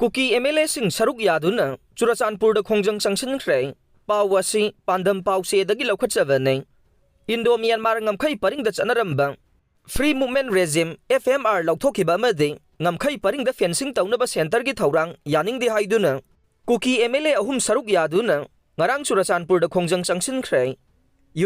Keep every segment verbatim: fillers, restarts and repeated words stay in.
ꯀꯨꯀꯤ M L ꯑꯦꯁꯤꯡ ꯁꯔꯨꯛ ꯌꯥꯗꯨꯅ ꯆꯨꯔꯆꯥꯟꯄꯨꯔꯗ ꯈꯣꯡꯖꯪ ꯆꯪꯁꯤꯟꯈ꯭ꯔꯦ꯫ ꯄꯥꯎ ꯑꯁꯤ ꯄꯥꯟꯗꯝ ꯄꯥꯎꯆꯦꯗꯒꯤ ꯂꯧꯈꯠꯆꯕꯅꯤ꯫ ꯏꯟꯗꯣ ꯃ꯭ꯌꯥꯟꯃꯥꯔ ꯉꯝꯈꯩ ꯄꯔꯤꯡꯗ ꯆꯠꯅꯔꯝꯕ Free Movement Regime, F M R, ꯂꯧꯊꯣꯛꯈꯤꯕ ꯑꯃꯗꯤ ꯉꯝꯈꯩ ꯄꯔꯤꯡꯗ fencing ꯇꯧꯅꯕ centreꯒꯤ ꯊꯧꯔꯥꯡ ꯌꯥꯅꯤꯡꯗꯦ ꯍꯥꯏꯗꯨꯅ ꯀꯨꯀꯤ ꯑꯦꯝ ꯑꯦꯜ ꯑꯦ ꯑꯍꯨꯝ ꯁꯔꯨꯛ ꯌꯥꯗꯨꯅ ꯉꯔꯥꯡ ꯆꯨꯔꯆꯥꯟꯄꯨꯔꯗ ꯈꯣꯡꯖꯪ ꯆꯪꯁꯤꯟꯈ꯭ꯔꯦ꯫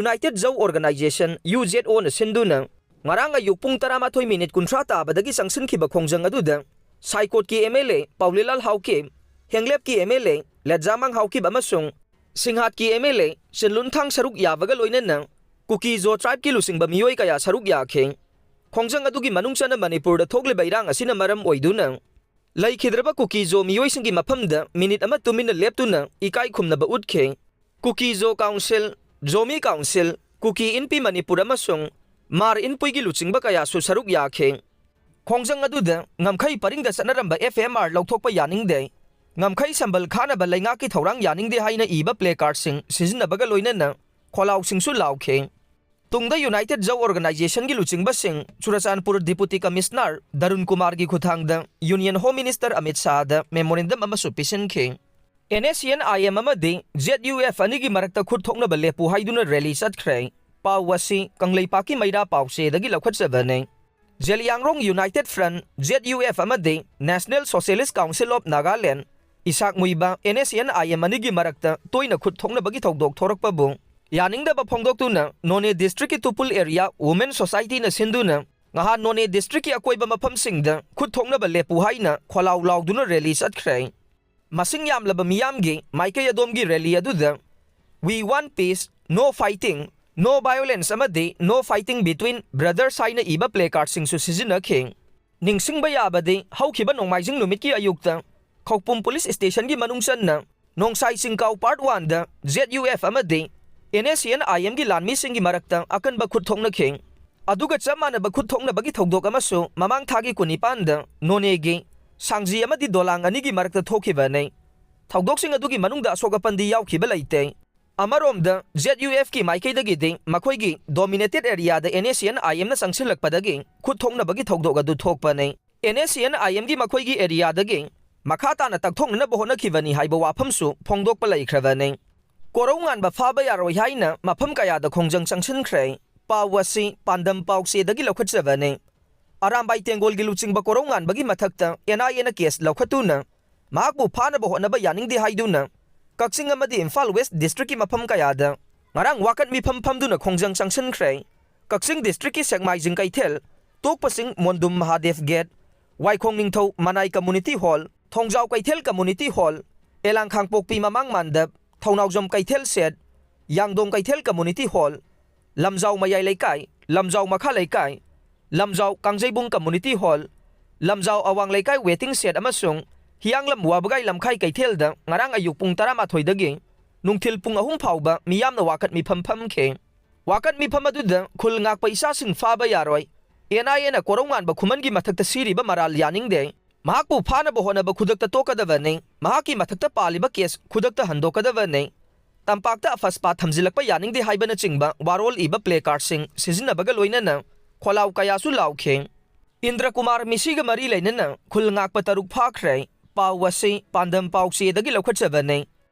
United Zhou Organization, U Z Oꯅ ꯁꯤꯟꯗꯨꯅ ꯉꯔꯥꯡ ꯑꯌꯨꯛ ꯄꯨꯡ ꯇꯔꯥꯃꯥꯊꯣꯏ ꯃꯤꯅꯤꯠ ꯀꯨꯟꯊ꯭ꯔꯥ ꯇꯥꯕꯗꯒꯤ ꯆꯪꯁꯤꯟꯈꯤꯕ ꯈꯣꯡꯖꯪ ꯑꯗꯨꯗ ꯁꯥꯏꯀꯣꯠꯀꯤ M L A Paolienlal Haokip, ꯍꯦꯡꯂꯦꯞꯀꯤ M L A Letzamang Haokip ꯑꯃꯁꯨꯡ ꯁꯤꯡꯍꯥꯠꯀꯤ ꯑꯦꯝ ꯑꯦꯜ ꯑꯦ ꯆꯤꯟꯂꯨꯟꯊꯥꯡ ꯁꯔꯨꯛ ꯌꯥꯕꯒ ꯂꯣꯏꯅꯅ ꯀꯨꯀꯤ ꯖꯣ tribeꯀꯤ ꯂꯨꯆꯤꯡꯕ ꯃꯤꯑꯣꯏ ꯀꯌꯥ ꯁꯔꯨꯛ ꯌꯥꯈꯤ꯫ ꯈꯣꯡꯖꯪ ꯑꯗꯨꯒꯤ ꯃꯅꯨꯡ ꯆꯟꯅ ꯃꯅꯤꯄꯨꯔꯗ ꯊꯣꯛꯂꯤꯕ ꯏꯔꯥꯡ ꯑꯁꯤꯅ ꯃꯔꯝ ꯑꯣꯏꯗꯨꯅ ꯂꯩꯈꯤꯗ꯭ꯔꯕ ꯀꯨꯀꯤ ꯖꯣ ꯃꯤꯑꯣꯏꯁꯤꯡꯒꯤ ꯃꯐꯝꯗ ꯃꯤꯅꯤꯠ ꯑꯃ ꯇꯨꯃꯤꯟꯅ ꯂꯦꯞꯇꯨꯅ ꯏꯀꯥꯏ ꯈꯨꯝꯅꯕ ꯎꯠꯈꯤ꯫ ꯀꯨꯀꯤ ꯖꯣ ꯀꯥꯎꯟꯁꯤꯜ, ꯖꯣꯃꯤ ꯀꯥꯎꯟꯁꯤꯜ, ꯀꯨꯀꯤ ꯏꯟꯄꯤ ꯃꯅꯤꯄꯨꯔ ꯑꯃꯁꯨꯡ ꯃꯥꯔ ꯏꯟꯄꯨꯏꯒꯤ ꯂꯨꯆꯤꯡꯕ ꯀꯌꯥꯁꯨ ꯁꯔꯨꯛ ꯌꯥꯈꯤ꯫ ꯈꯣꯡꯖꯪ ꯑꯗꯨꯗ ꯉꯝꯈꯩ ꯄꯔꯤꯡꯗ ꯆꯠꯅꯔꯝꯕ F M R ꯂꯧꯊꯣꯛꯄ ꯌꯥꯅꯤꯡꯗꯦ, ꯉꯝꯈꯩ ꯁꯝꯕꯜ ꯈꯥꯅꯕ ꯂꯩꯉꯥꯛꯀꯤ ꯊꯧꯔꯥꯡ ꯌꯥꯅꯤꯡꯗꯦ ꯍꯥꯏꯅ ꯏꯕ placardꯁꯤꯡ ꯁꯤꯖꯤꯟꯅꯕꯒ ꯂꯣꯏꯅꯅ ꯈꯣꯜꯂꯥꯎꯁꯤꯡꯁꯨ ꯂꯥꯎꯈꯤ꯫ ꯇꯨꯡꯗ United Zhou Organizationꯒꯤ ꯂꯨꯆꯤꯡꯕꯁꯤꯡ Churachandpur Deputy Commissioner ꯗꯔꯨꯟ ꯀꯨꯃꯥꯔꯒꯤ ꯈꯨꯠꯊꯥꯡꯗ Union Home Minister Amit ꯁꯥꯍꯗ memorandum ꯑꯃꯁꯨ ꯄꯤꯁꯤꯟꯈꯤ꯫ N S C N I M ꯑꯃꯗꯤ Z U F ꯑꯅꯤꯒꯤ ꯃꯔꯛꯇ ꯈꯨꯠ ꯊꯣꯛꯅꯕ ꯂꯦꯞꯄꯨ ꯍꯥꯏꯗꯨꯅ rally ꯆꯠꯈ꯭ꯔꯦ꯫ ꯄꯥꯎ ꯑꯁꯤ ꯀꯪꯂꯩꯄꯥꯛꯀꯤ ꯃꯩꯔꯥ ꯄꯥꯎꯆꯦꯗꯒꯤ ꯂꯧꯈꯠꯆꯕꯅꯤ꯫ Zeliangrong United Front, Z U F ꯑꯃꯗꯤ National Socialist Council of Nagaland, Isaac ꯃꯨꯏꯕ N S C N I M ꯑꯅꯤꯒꯤ ꯃꯔꯛꯇ ꯇꯣꯏꯅ ꯈꯨꯠ ꯊꯣꯛꯅꯕꯒꯤ ꯊꯧꯗꯣꯛ ꯊꯣꯔꯛꯄꯕꯨ ꯌꯥꯅꯤꯡꯗꯕ ꯐꯣꯡꯗꯣꯛꯇꯨꯅ ꯅꯣꯅꯦ districtꯀꯤ ꯇꯨꯄꯨꯜ area Women Societyꯅ ꯁꯤꯟꯗꯨꯅ ꯉꯍꯥꯟ ꯅꯣꯅꯦ districtꯀꯤ ꯑꯀꯣꯏꯕ ꯃꯐꯝꯁꯤꯡꯗ ꯈꯨꯠ ꯊꯣꯛꯅꯕ ꯂꯦꯞꯄꯨ ꯍꯥꯏꯅ ꯈꯣꯜꯂꯥꯎ ꯂꯥꯎꯗꯨꯅ rally ꯆꯠꯈ꯭ꯔꯦ꯫ ꯃꯁꯤꯡ ꯌꯥꯝꯂꯕ ꯃꯤꯌꯥꯝꯒꯤ ꯃꯥꯏꯀꯩ ꯑꯗꯣꯝꯒꯤ rally ꯑꯗꯨꯗ "We want peace, no fighting, no violence" ꯑꯃꯗꯤ "No fighting between brothers" ꯍꯥꯏꯅ ꯏꯕ placardꯁꯤꯡꯁꯨ ꯁꯤꯖꯤꯟꯅꯈꯤ꯫ ꯅꯤꯡꯁꯤꯡꯕ ꯌꯥꯕꯗꯤ, ꯍꯧꯈꯤꯕ ꯅꯣꯡꯃꯥꯏꯖꯤꯡ ꯅꯨꯃꯤꯠꯀꯤ ꯑꯌꯨꯛꯇ ꯈꯧꯄꯨꯝ police stationꯒꯤ ꯃꯅꯨꯡ ꯆꯟꯅ ꯅꯣꯡꯁꯥꯏ ꯆꯤꯡꯀꯥꯎ Part Oneꯗ Z U F ꯑꯃꯗꯤ N S C N I Mꯒꯤ ꯂꯥꯟꯃꯤꯁꯤꯡꯒꯤ ꯃꯔꯛꯇ ꯑꯀꯟꯕ ꯈꯨꯠ ꯊꯣꯛꯅꯈꯤ꯫ ꯑꯗꯨꯒ ꯆꯞ ꯃꯥꯟꯅꯕ ꯈꯨꯠ ꯊꯣꯛꯅꯕꯒꯤ ꯊꯧꯗꯣꯛ ꯑꯃꯁꯨ ꯃꯃꯥꯡ ꯊꯥꯒꯤ ꯀꯨꯟꯅꯤꯄꯥꯟꯗ ꯅꯣꯅꯦꯒꯤ ꯁꯥꯡꯖꯤ ꯑꯃꯗꯤ ꯗꯣꯂꯥꯡ ꯑꯅꯤꯒꯤ ꯃꯔꯛꯇ ꯊꯣꯛꯈꯤꯕꯅꯤ꯫ ꯊꯧꯗꯣꯛꯁꯤꯡ ꯑꯗꯨꯒꯤ ꯃꯅꯨꯡꯗ ꯑꯁꯣꯛ ꯑꯄꯟꯗꯤ ꯌꯥꯎꯈꯤꯕ ꯂꯩꯇꯦ꯫ ꯑꯃꯔꯣꯝꯗ, Z U Fꯀꯤ ꯃꯥꯏꯀꯩꯗꯒꯤꯗꯤ ꯃꯈꯣꯏꯒꯤ dominated areaꯗ N S C N I Mꯅ ꯆꯪꯁꯤꯜꯂꯛꯄꯗꯒꯤ ꯈꯨꯠ ꯊꯣꯛꯅꯕꯒꯤ ꯊꯧꯗꯣꯛ ꯑꯗꯨ ꯊꯣꯛꯄꯅꯤ꯫ N S C N I Mꯒꯤ ꯃꯈꯣꯏꯒꯤ areaꯗꯒꯤ ꯃꯈꯥ ꯇꯥꯅ ꯇꯛꯊꯣꯛꯅꯅꯕ ꯍꯣꯠꯅꯈꯤꯕꯅꯤ ꯍꯥꯏꯕ ꯋꯥꯐꯝꯁꯨ ꯐꯣꯡꯗꯣꯛꯄ ꯂꯩꯈ꯭ꯔꯕꯅꯤ꯫ ꯀꯣꯔꯧꯉꯥꯟꯕ ꯐꯥꯕ ꯌꯥꯔꯣꯏ ꯍꯥꯏꯅ ꯃꯐꯝ ꯀꯌꯥꯗ ꯈꯣꯡꯖꯪ ꯆꯪꯁꯤꯟꯈ꯭ꯔꯦ꯫ ꯄꯥꯎ ꯑꯁꯤ ꯄꯥꯟꯗꯝ ꯄꯥꯎꯆꯦꯗꯒꯤ ꯂꯧꯈꯠꯆꯕꯅꯤ꯫ ꯑꯔꯥꯝꯕꯥꯏ ꯇꯦꯡꯒꯣꯜꯒꯤ ꯂꯨꯆꯤꯡꯕ ꯀꯣꯔꯧꯉꯥꯟꯕꯒꯤ ꯃꯊꯛꯇ ꯑꯦꯟ ꯑꯥꯏ ꯑꯦꯅ ꯀꯦꯁ ꯂꯧꯈꯠꯇꯨꯅ ꯃꯍꯥꯛꯄꯨ ꯐꯥꯅꯕ ꯍꯣꯠꯅꯕ ꯌꯥꯅꯤꯡꯗꯦ ꯍꯥꯏꯗꯨꯅ ꯀꯛꯆꯤꯡ ꯑꯃꯗꯤ ꯏꯝꯐꯥꯜ ꯋꯦꯁ ꯗꯤꯁꯇ꯭ꯔꯤꯛꯀꯤ ꯃꯐꯝ ꯀꯌꯥꯗ ꯉꯔꯥꯡ ꯋꯥꯀꯠ ꯃꯤꯐꯝ ꯐꯝꯗꯨꯅ ꯈꯣꯡꯖꯪ ꯆꯪꯁꯤꯟꯈ꯭ꯔꯦ꯫ ꯀꯛꯆꯤꯡ ꯗꯤꯁꯇ꯭ꯔꯤꯛꯀꯤ ꯁꯦꯛꯃꯥꯏꯖꯤꯡ ꯀꯩꯊꯦꯜ, ꯇꯣꯛꯄꯁꯤꯡ ꯃꯣꯟꯗꯨꯝ ꯃꯍꯥꯗꯦꯕ ꯒꯦꯠ, ꯋꯥꯏꯈꯣꯡ ꯅꯤꯡꯊꯧ ꯃꯅꯥꯏ ꯀꯝꯃꯨꯅꯤꯇꯤ ꯍꯣꯜ, ꯊꯣꯡꯖꯥꯎ ꯀꯩꯊꯦꯜ ꯀꯝꯃꯨꯅꯤꯇꯤ ꯍꯣꯜ, ꯑꯦꯂꯥꯡ ꯈꯥꯡꯄꯣꯛꯄꯤ ꯃꯃꯥꯡ ꯃꯥꯟꯗꯞ, ꯊꯧꯅꯥꯎꯖꯝ ꯀꯩꯊꯦꯜ ꯁꯦꯠ, ꯌꯥꯡꯗꯣꯡ ꯀꯩꯊꯦꯜ ꯀꯝꯃꯨꯅꯤꯇꯤ ꯍꯣꯜ, ꯂꯝꯖꯥꯎ ꯃꯌꯥꯏ ꯂꯩꯀꯥꯏ, ꯂꯝꯖꯥꯎ ꯃꯈꯥ ꯂꯩꯀꯥꯏ, ꯂꯝꯖꯥꯎ ꯀꯥꯡꯖꯩꯕꯨꯡ ꯀꯝꯃꯨꯅꯤꯇꯤ ꯍꯣꯜ, ꯂꯝꯖꯥꯎ ꯑꯋꯥꯡ ꯂꯩꯀꯥꯏ ꯋꯦꯇꯤꯡ ꯁꯦꯠ ꯑꯃꯁꯨꯡ ꯍꯤꯌꯥꯡꯂꯝ ꯋꯥꯕꯒꯥꯏ ꯂꯝꯈꯥꯏ ꯀꯩꯊꯦꯜꯗ ꯉꯔꯥꯡ ꯑꯌꯨꯛ ꯄꯨꯡ ꯇꯔꯥꯃꯥꯊꯣꯏꯗꯒꯤ ꯅꯨꯡꯊꯤꯜ ꯄꯨꯡ ꯑꯍꯨꯝ ꯐꯥꯎꯕ ꯃꯤꯌꯥꯝꯅ ꯋꯥꯀꯠ ꯃꯤꯐꯝ ꯐꯝꯈꯤ꯫ ꯋꯥꯀꯠ ꯃꯤꯐꯝ ꯑꯗꯨꯗ ꯈꯨꯜ ꯉꯥꯛꯄ ꯏꯆꯥꯁꯤꯡ ꯐꯥꯕ ꯌꯥꯔꯣꯏ, ꯑꯦꯟ ꯑꯥꯏ ꯑꯦꯅ ꯀꯣꯔꯧꯉꯥꯟꯕ ꯈꯨꯃꯟꯒꯤ ꯃꯊꯛꯇ ꯁꯤꯔꯤꯕ ꯃꯔꯥꯜ ꯌꯥꯅꯤꯡꯗꯦ, ꯃꯍꯥꯛꯄꯨ ꯐꯥꯅꯕ ꯍꯣꯠꯅꯕ ꯈꯨꯗꯛꯇ ꯇꯣꯛꯀꯗꯕꯅꯤ, ꯃꯍꯥꯛꯀꯤ ꯃꯊꯛꯇ ꯄꯥꯜꯂꯤꯕ ꯀꯦꯁ ꯈꯨꯗꯛꯇ ꯍꯟꯗꯣꯛꯀꯗꯕꯅꯤ, ꯇꯝꯄꯥꯛꯇ ꯑꯐꯁꯄꯥ ꯊꯝꯖꯤꯜꯂꯛꯄ ꯌꯥꯅꯤꯡꯗꯦ ꯍꯥꯏꯕꯅꯆꯤꯡꯕ ꯋꯥꯔꯣꯜ ꯏꯕ ꯄ꯭ꯂꯦ ꯀꯥꯔꯗꯁꯤꯡ ꯁꯤꯖꯤꯟꯅꯕꯒ ꯂꯣꯏꯅꯅ ꯈꯣꯜꯂꯥꯎ ꯀꯌꯥꯁꯨ ꯂꯥꯎꯈꯤ꯫ ꯏꯟꯗ꯭ꯔ ꯀꯨꯃꯥꯔ ꯃꯤꯁꯤꯒ ꯃꯔꯤ ꯂꯩꯅꯅ ꯈꯨꯜ ꯉꯥꯛꯄ ꯇꯔꯨꯛ ꯐꯥꯈ꯭ꯔꯦ꯫ ꯄꯥꯎ ꯑꯁꯤ ꯄꯥꯟꯗꯝ ꯄꯥꯎꯆꯦꯗꯒꯤ ꯂꯧꯈꯠꯆꯕꯅꯤ꯫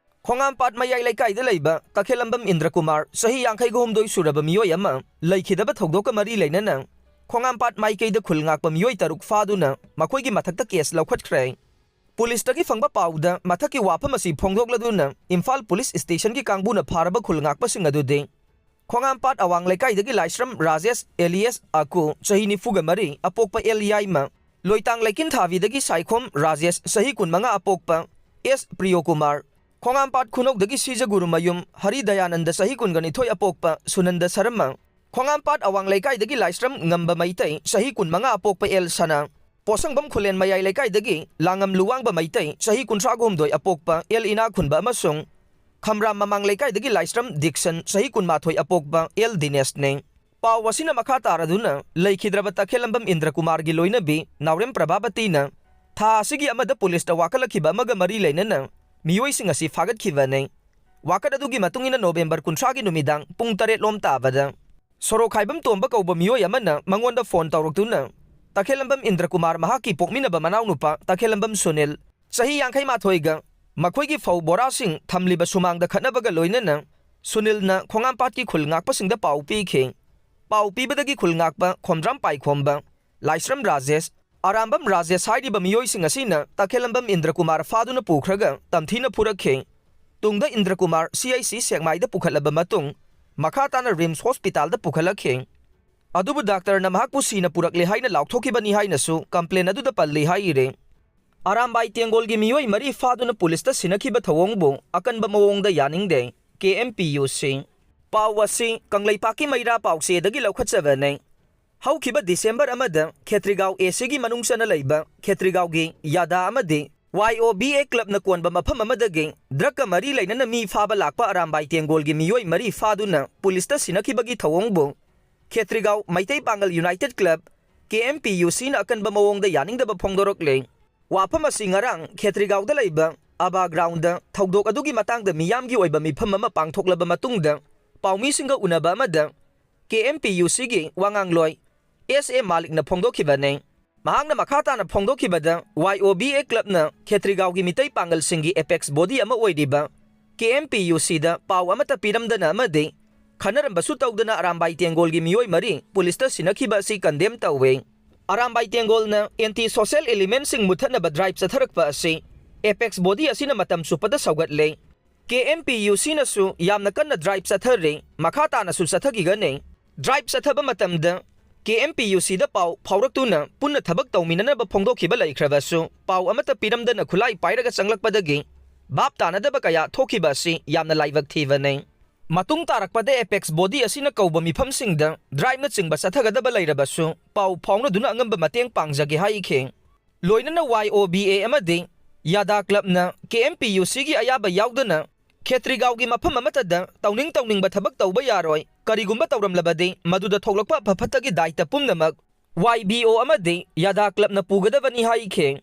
ꯈꯣꯡꯉꯥꯝꯄꯥꯠ ꯃꯌꯥꯏ ꯂꯩꯀꯥꯏꯗ ꯂꯩꯕ ꯇꯈꯦꯜꯂꯝꯕꯝ ꯏꯟꯗ꯭ꯔ ꯀꯨꯃꯥꯔ, ꯆꯍꯤ ꯌꯥꯡꯈꯩꯒ ꯍꯨꯝꯗꯣꯏ ꯁꯨꯔꯕ ꯃꯤꯑꯣꯏ ꯑꯃ, ꯂꯩꯈꯤꯗꯕ ꯊꯧꯗꯣꯛꯀ ꯃꯔꯤ ꯂꯩꯅꯅ ꯈꯣꯡꯉꯥꯝꯄꯥꯠ ꯃꯥꯏꯀꯩꯗ ꯈꯨꯜ ꯉꯥꯛꯄ ꯃꯤꯑꯣꯏ ꯇꯔꯨꯛ ꯐꯥꯗꯨꯅ ꯃꯈꯣꯏꯒꯤ ꯃꯊꯛꯇ ꯀꯦꯁ ꯂꯧꯈꯠꯈ꯭ꯔꯦ꯫ ꯄꯨꯂꯤꯁꯇꯒꯤ ꯐꯪꯕ ꯄꯥꯎꯗ ꯃꯊꯛꯀꯤ ꯋꯥꯐꯝ ꯑꯁꯤ ꯐꯣꯡꯗꯣꯛꯂꯗꯨꯅ ꯏꯝꯐꯥꯜ ꯄꯨꯂꯤꯁ ꯁ꯭ꯇꯦꯁꯟꯒꯤ ꯀꯥꯡꯕꯨꯅ ꯐꯥꯔꯕ ꯈꯨꯜ ꯉꯥꯛꯄꯁꯤꯡ ꯑꯗꯨꯗꯤ ꯈꯣꯡꯉꯥꯝꯄꯥꯠ ꯑꯋꯥꯡ ꯂꯩꯀꯥꯏꯗꯒꯤ ꯂꯥꯏꯁ꯭ꯔꯝ ꯔꯥꯖꯦꯁ ꯑꯦꯂꯤꯌꯥꯁ ꯑꯀꯨ, ꯆꯍꯤ ꯅꯤꯐꯨꯒ ꯃꯔꯤ, ꯑꯄꯣꯛꯄ ꯑꯦꯜ ꯌꯥꯏꯃ, ꯂꯣꯏꯇꯥꯡ ꯂꯩꯀꯤꯟꯊꯥꯕꯤꯗꯒꯤ ꯁꯥꯏꯈꯣꯝ ꯔꯥꯖꯦꯁ, ꯆꯍꯤ ꯀꯨꯟꯃꯉꯥ, ꯑꯄꯣꯛꯄ ꯑꯦꯁ ꯄ꯭ꯔꯤꯌꯣꯀꯨꯃꯥꯔ, ꯈꯣꯡꯉꯥꯝꯄꯥꯠ ꯈꯨꯅꯧꯗꯒꯤ ꯁꯤꯖꯒꯨꯔꯨꯃꯌꯨꯝ ꯍꯔꯤꯗꯌꯥꯅꯟꯗ, ꯆꯍꯤ ꯀꯨꯟꯒ ꯅꯤꯊꯣꯏ, ꯑꯄꯣꯛꯄ ꯁꯨꯅꯟꯗ ꯁꯔꯃ, ꯈꯣꯡꯉꯥꯝꯄꯥꯠ ꯑꯋꯥꯡ ꯂꯩꯀꯥꯏꯗꯒꯤ ꯂꯥꯏꯁ꯭ꯔꯝ ꯉꯝꯕ ꯃꯩꯇꯩ, ꯆꯍꯤ ꯀꯨꯟꯃꯉꯥ, ꯑꯄꯣꯛꯄ ꯑꯦꯜ ꯁꯅꯥ, ꯄꯣꯠꯁꯪꯕꯝ ꯈꯨꯂꯦꯟ ꯃꯌꯥꯏ ꯂꯩꯀꯥꯏꯗꯒꯤ ꯂꯥꯡꯉꯝ ꯂꯨꯋꯥꯡꯕ ꯃꯩꯇꯩ, ꯆꯍꯤ ꯀꯨꯟꯊ꯭ꯔꯥꯒ ꯍꯨꯝꯗꯣꯏ, ꯑꯄꯣꯛꯄ ꯑꯦꯜ ꯏꯅꯥꯈꯨꯟꯕ ꯑꯃꯁꯨꯡ ꯈꯝꯔꯥꯝ ꯃꯃꯥꯡ ꯂꯩꯀꯥꯏꯗꯒꯤ ꯂꯥꯏꯁ꯭ꯔꯝ ꯗꯤꯛꯁꯟ, ꯆꯍꯤ ꯀꯨꯟꯃꯥꯊꯣꯏ, ꯑꯄꯣꯛꯄ ꯑꯦꯜ ꯗꯤꯅꯦꯁꯅꯤ꯫ ꯄꯥꯎ ꯑꯁꯤꯅ ꯃꯈꯥ ꯇꯥꯔꯗꯨꯅ ꯂꯩꯈꯤꯗ꯭ꯔꯕ ꯇꯈꯦꯜꯂꯝꯕꯝ ꯏꯟꯗ꯭ꯔ ꯀꯨꯃꯥꯔꯒꯤ ꯂꯣꯏꯅꯕꯤ ꯅꯥꯎꯔꯦꯝ ꯄ꯭ꯔꯚꯥꯕꯇꯤꯅ ꯊꯥ ꯑꯁꯤꯒꯤ ꯑꯃꯗ ꯄꯨꯂꯤꯁꯇ ꯋꯥꯀꯠꯂꯛꯈꯤꯕ ꯑꯃꯒ ꯃꯔꯤ ꯂꯩꯅꯅ ꯃꯤꯑꯣꯏꯁꯤꯡ ꯑꯁꯤ ꯐꯥꯒꯠꯈꯤꯕꯅꯤ꯫ ꯋꯥꯀꯠ ꯑꯗꯨꯒꯤ ꯃꯇꯨꯡ ꯏꯟꯅ ꯅꯣꯕꯦꯝꯕꯔ ꯀꯨꯟꯊ꯭ꯔꯥꯒꯤ ꯅꯨꯃꯤꯗꯥꯡ ꯄꯨꯡ ꯇꯔꯦꯠ ꯂꯣꯝ ꯇꯥꯕꯗ ꯁꯣꯔꯣꯛꯈꯥꯏꯕꯝ ꯇꯣꯝꯕ ꯀꯧꯕ ꯃꯤꯑꯣꯏ ꯑꯃꯅ ꯃꯉꯣꯟꯗ ꯐꯣꯟ ꯇꯧꯔꯛꯇꯨꯅ ꯇꯈꯦꯜꯂꯝꯕꯝ ꯏꯟꯗ꯭ꯔ ꯀꯨꯃꯥꯔ ꯃꯍꯥꯛꯀꯤ ꯄꯣꯛꯃꯤꯟꯅꯕ ꯃꯅꯥꯎꯅꯨꯄꯥ ꯇꯈꯦꯜꯂꯝꯕꯝ ꯁꯨꯅꯤꯜ, ꯆꯍꯤ ꯌꯥꯡꯈꯩ ꯃꯥꯊꯣꯏꯒ ꯃꯈꯣꯏꯒꯤ ꯐꯧ ꯕꯣꯔꯥꯁꯤꯡ ꯊꯝꯂꯤꯕ ꯁꯨꯃꯥꯡꯗ ꯈꯠꯅꯕꯒ ꯂꯣꯏꯅꯅ ꯁꯨꯅꯤꯜꯅ ꯈꯣꯡꯉꯥꯝꯄꯥꯠꯀꯤ ꯈꯨꯜ ꯉꯥꯛꯄꯁꯤꯡꯗ ꯄꯥꯎ ꯄꯤꯈꯤ꯫ ꯄꯥꯎ ꯄꯤꯕꯗꯒꯤ ꯈꯨꯜ ꯉꯥꯛꯄ ꯈꯣꯝꯗ꯭ꯔꯥꯝ ꯄꯥꯏꯈꯣꯝꯕ, ꯂꯥꯏꯁ꯭ꯔꯝ ꯔꯥꯖꯦꯁ, ꯑꯔꯥꯝꯕꯝ ꯔꯥꯖꯦꯁ ꯍꯥꯏꯔꯤꯕ ꯃꯤꯑꯣꯏꯁꯤꯡ ꯑꯁꯤꯅ ꯇꯈꯦꯂꯝꯕꯝ ꯏꯟꯗ꯭ꯔꯀꯨꯃꯥꯔ ꯐꯥꯗꯨꯅ ꯄꯨꯈ꯭ꯔꯒ ꯇꯝꯊꯤꯅ ꯐꯨꯔꯛꯈꯤ꯫ ꯇꯨꯡꯗ ꯏꯟꯗ꯭ꯔꯀꯨꯃꯥꯔ ꯁꯤ ꯑꯩꯆ ꯁꯤ ꯁꯦꯛꯃꯥꯏꯗ ꯄꯨꯈꯠꯂꯕ ꯃꯇꯨꯡ, ꯃꯈꯥ ꯇꯥꯅ ꯔꯤꯝꯁ ꯍꯣꯁꯄꯤꯇꯥꯜꯗ ꯄꯨꯈꯠꯂꯛꯈꯤ꯫ ꯑꯗꯨꯕꯨ ꯗꯥꯛꯇꯔꯅ ꯃꯍꯥꯛꯄꯨ ꯁꯤꯅ ꯄꯨꯔꯛꯂꯦ ꯍꯥꯏꯅ ꯂꯥꯎꯊꯣꯛꯈꯤꯕꯅꯤ ꯍꯥꯏꯅꯁꯨ ꯀꯝꯄ꯭ꯂꯦꯟ ꯑꯗꯨꯗ ꯄꯜꯂꯤ ꯍꯥꯏꯔꯤ꯫ ꯑꯔꯥꯝꯕꯥꯏ ꯇꯦꯡꯒꯣꯜꯒꯤ ꯃꯤꯑꯣꯏ ꯃꯔꯤ ꯐꯥꯗꯨꯅ ꯄꯨꯂꯤꯁꯇ ꯁꯤꯟꯅꯈꯤꯕ ꯊꯧꯑꯣꯡꯕꯨ ꯑꯀꯟꯕ ꯃꯑꯣꯡꯗ ꯌꯥꯅꯤꯡꯗꯦ, ꯀꯦ ꯑꯦꯝ ꯄꯤ ꯌꯨ ꯁꯤ꯫ ꯄꯥꯎ ꯑꯁꯤ ꯀꯪꯂꯩꯄꯥꯛꯀꯤ ꯃꯩꯔꯥ ꯄꯥꯎꯆꯦꯗꯒꯤ ꯂꯧꯈꯠꯆꯕꯅꯤ꯫ ꯍꯧꯈꯤꯕ ꯗꯤꯁꯦꯝꯕꯔ ꯑꯃꯗ ꯈꯦꯇ꯭ꯔꯤꯒꯥꯎ ꯑꯦ ꯁꯤꯒꯤ ꯃꯅꯨꯡ ꯆꯟꯅ ꯂꯩꯕ ꯈꯦꯇ꯭ꯔꯤꯒꯥꯎꯒꯤ ꯌꯥꯗꯥ ꯑꯃꯗꯤ ꯋꯥꯏ ꯑꯣ ꯕꯤ ꯑꯦ ꯀ꯭ꯂꯕꯅ ꯀꯣꯟꯕ ꯃꯐꯝ ꯑꯃꯗꯒꯤ ꯗ꯭ꯔꯒꯀ ꯃꯔꯤ ꯂꯩꯅꯅ ꯃꯤ ꯐꯥꯕ ꯂꯥꯛꯄ ꯑꯔꯥꯝꯕꯥꯏ ꯇꯦꯡꯒꯣꯜꯒꯤ ꯃꯤꯑꯣꯏ ꯃꯔꯤ ꯐꯥꯗꯨꯅ ꯄꯨꯂꯤꯁꯇ ꯁꯤꯟꯅꯈꯤꯕꯒꯤ ꯊꯧꯑꯣꯡꯕꯨ ꯈꯦꯇ꯭ꯔꯤꯒꯥꯎ ꯃꯩꯇꯩ ꯄꯥꯡꯒꯜ ꯌꯨꯅꯥꯏꯇꯦꯗ ꯀ꯭ꯂꯕ, ꯀꯦ ꯑꯦꯝ ꯄꯤ ꯌꯨ ꯁꯤꯅ ꯑꯀꯟꯕ ꯃꯑꯣꯡꯗ ꯌꯥꯅꯤꯡꯗꯕ ꯐꯣꯡꯗꯣꯔꯛꯂꯦ꯫ ꯋꯥꯐꯝ ꯑꯁꯤ ꯉꯔꯥꯡ ꯈꯦꯇ꯭ꯔꯤꯒꯥꯎꯗ ꯂꯩꯕ ꯑꯕꯥ ꯒ꯭ꯔꯥꯎꯟꯗ ꯊꯧꯗꯣꯛ ꯑꯗꯨꯒꯤ ꯃꯇꯥꯡꯗ ꯃꯤꯌꯥꯝꯒꯤ ꯑꯣꯏꯕ ꯃꯤꯐꯝ ꯑꯃ ꯄꯥꯡꯊꯣꯛꯂꯕ ꯃꯇꯨꯡꯗ ꯄꯥꯎꯃꯤꯁꯤꯡꯒ ꯎꯅꯕ ꯑꯃꯗ ꯀꯦ ꯑꯦꯝ ꯄꯤ ꯌꯨ ꯁꯤꯒꯤ ꯋꯥꯉꯥꯡꯂꯣꯏ ꯑꯦꯁ ꯑꯦ ꯃꯥꯂꯤꯛꯅ ꯐꯣꯡꯗꯣꯛꯈꯤꯕꯅꯤ꯫ ꯃꯍꯥꯛꯅ ꯃꯈꯥ ꯇꯥꯅ ꯐꯣꯡꯗꯣꯛꯈꯤꯕꯗ, ꯋꯥꯏ ꯑꯣ ꯕꯤ ꯑꯦ ꯀ꯭ꯂꯕꯅ ꯈꯦꯇ꯭ꯔꯤꯒꯥꯎꯒꯤ ꯃꯤꯇꯩ ꯄꯥꯡꯒꯜꯁꯤꯡꯒꯤ ꯑꯦꯄꯦꯛꯁ ꯕꯣꯗꯤ ꯑꯃ ꯑꯣꯏꯔꯤꯕ ꯀꯦ ꯑꯦꯝ ꯄꯤ ꯌꯨ ꯁꯤꯗ ꯄꯥꯎ ꯑꯃꯠꯇ ꯄꯤꯔꯝꯗꯅ ꯑꯃꯗꯤ ꯈꯟꯅꯔꯝꯕꯁꯨ ꯇꯧꯗꯅ ꯑꯔꯥꯝꯕꯥꯏ ꯇꯦꯡꯒꯣꯜꯒꯤ ꯃꯤꯑꯣꯏ ꯃꯔꯤ ꯄꯨꯂꯤꯁꯇ ꯁꯤꯟꯅꯈꯤꯕ ꯑꯁꯤ ꯀꯟꯗꯦꯝ ꯇꯧꯏ꯫ ꯑꯔꯥꯝꯕꯥꯏ ꯇꯦꯡꯒꯣꯜꯅ ꯑꯦꯟꯇꯤ ꯁꯣꯁꯦꯜ ꯏꯂꯤꯃꯦꯟꯁꯤꯡ ꯃꯨꯠꯊꯠꯅꯕ ꯗ꯭ꯔꯥꯏꯚ ꯆꯠꯊꯔꯛꯄ ꯑꯁꯤ ꯑꯦꯄꯦꯛꯁ ꯕꯣꯗꯤ ꯑꯁꯤꯅ ꯃꯇꯝ ꯆꯨꯞꯄꯗ ꯁꯧꯒꯠꯂꯦ꯫ ꯀꯦ ꯑꯦꯝ ꯄꯤ ꯌꯨ ꯁꯤꯅꯁꯨ ꯌꯥꯝꯅ ꯀꯟꯅ ꯗ꯭ꯔꯥꯏꯚ ꯆꯠꯊꯔꯤ, ꯃꯈꯥ ꯇꯥꯅꯁꯨ ꯆꯠꯊꯈꯤꯒꯅꯤ꯫ ꯗ꯭ꯔꯥꯏꯚ ꯆꯠꯊꯕ ꯃꯇꯝꯗ ꯀꯦ ꯑꯦꯝ ꯄꯤ ꯌꯨ ꯁꯤꯗ ꯄꯥꯎ ꯐꯥꯎꯔꯛꯇꯨꯅ ꯄꯨꯟꯅ ꯊꯕꯛ ꯇꯧꯃꯤꯟꯅꯅꯕ ꯐꯣꯡꯗꯣꯛꯈꯤꯕ ꯂꯩꯈ꯭ꯔꯕꯁꯨ, ꯄꯥꯎ ꯑꯃꯠꯇ ꯄꯤꯔꯝꯗꯅ ꯈꯨꯠꯂꯥꯏ ꯄꯥꯏꯔꯒ ꯆꯪꯂꯛꯄꯗꯒꯤ ꯚꯥꯞ ꯇꯥꯅꯗꯕ ꯀꯌꯥ ꯊꯣꯛꯈꯤꯕ ꯑꯁꯤ ꯌꯥꯝꯅ ꯂꯥꯏꯕꯛ ꯊꯤꯕꯅꯤ꯫ ꯃꯇꯨꯡ ꯇꯥꯔꯛꯄꯗ ꯑꯦꯄꯦꯛꯁ ꯕꯣꯗꯤ ꯑꯁꯤꯅ ꯀꯧꯕ ꯃꯤꯐꯝꯁꯤꯡꯗ ꯗ꯭ꯔꯥꯏꯚꯅꯆꯤꯡꯕ ꯆꯠꯊꯒꯗꯕ ꯂꯩꯔꯕꯁꯨ, ꯄꯥꯎ ꯐꯥꯎꯅꯗꯨꯅ ꯑꯉꯝꯕ ꯃꯇꯦꯡ ꯄꯥꯡꯖꯒꯦ ꯍꯥꯏꯈꯤ꯫ ꯂꯣꯏꯅꯅ ꯋꯥꯏ ꯑꯣ ꯕꯤ ꯑꯦ ꯑꯃꯗꯤ ꯌꯥꯗꯥ ꯀ꯭ꯂꯕꯅ ꯀꯦ ꯑꯦꯝ ꯄꯤ ꯌꯨ ꯁꯤꯒꯤ ꯑꯌꯥꯕ ꯌꯥꯎꯗꯅ ꯈꯦꯇ꯭ꯔꯤꯒꯥꯎꯒꯤ ꯃꯐꯝ ꯑꯃꯠꯇꯗ ꯇꯧꯅꯤꯡ ꯇꯧꯅꯤꯡꯕ ꯊꯕꯛ ꯇꯧꯕ ꯌꯥꯔꯣꯏ꯫ ꯀꯔꯤꯒꯨꯝꯕ ꯇꯧꯔꯝꯂꯕꯗꯤ ꯃꯗꯨꯗ ꯊꯣꯛꯂꯛꯄ ꯑꯐ ꯐꯠꯇꯒꯤ ꯗꯥꯏꯇ ꯄꯨꯝꯅꯃꯛ ꯋꯥꯏ ꯕꯤ ꯑꯣ ꯑꯃꯗꯤ ꯌꯥꯗꯥ ꯀ꯭ꯂꯕꯅ ꯄꯨꯒꯗꯕꯅꯤ ꯍꯥꯏꯈꯤ꯫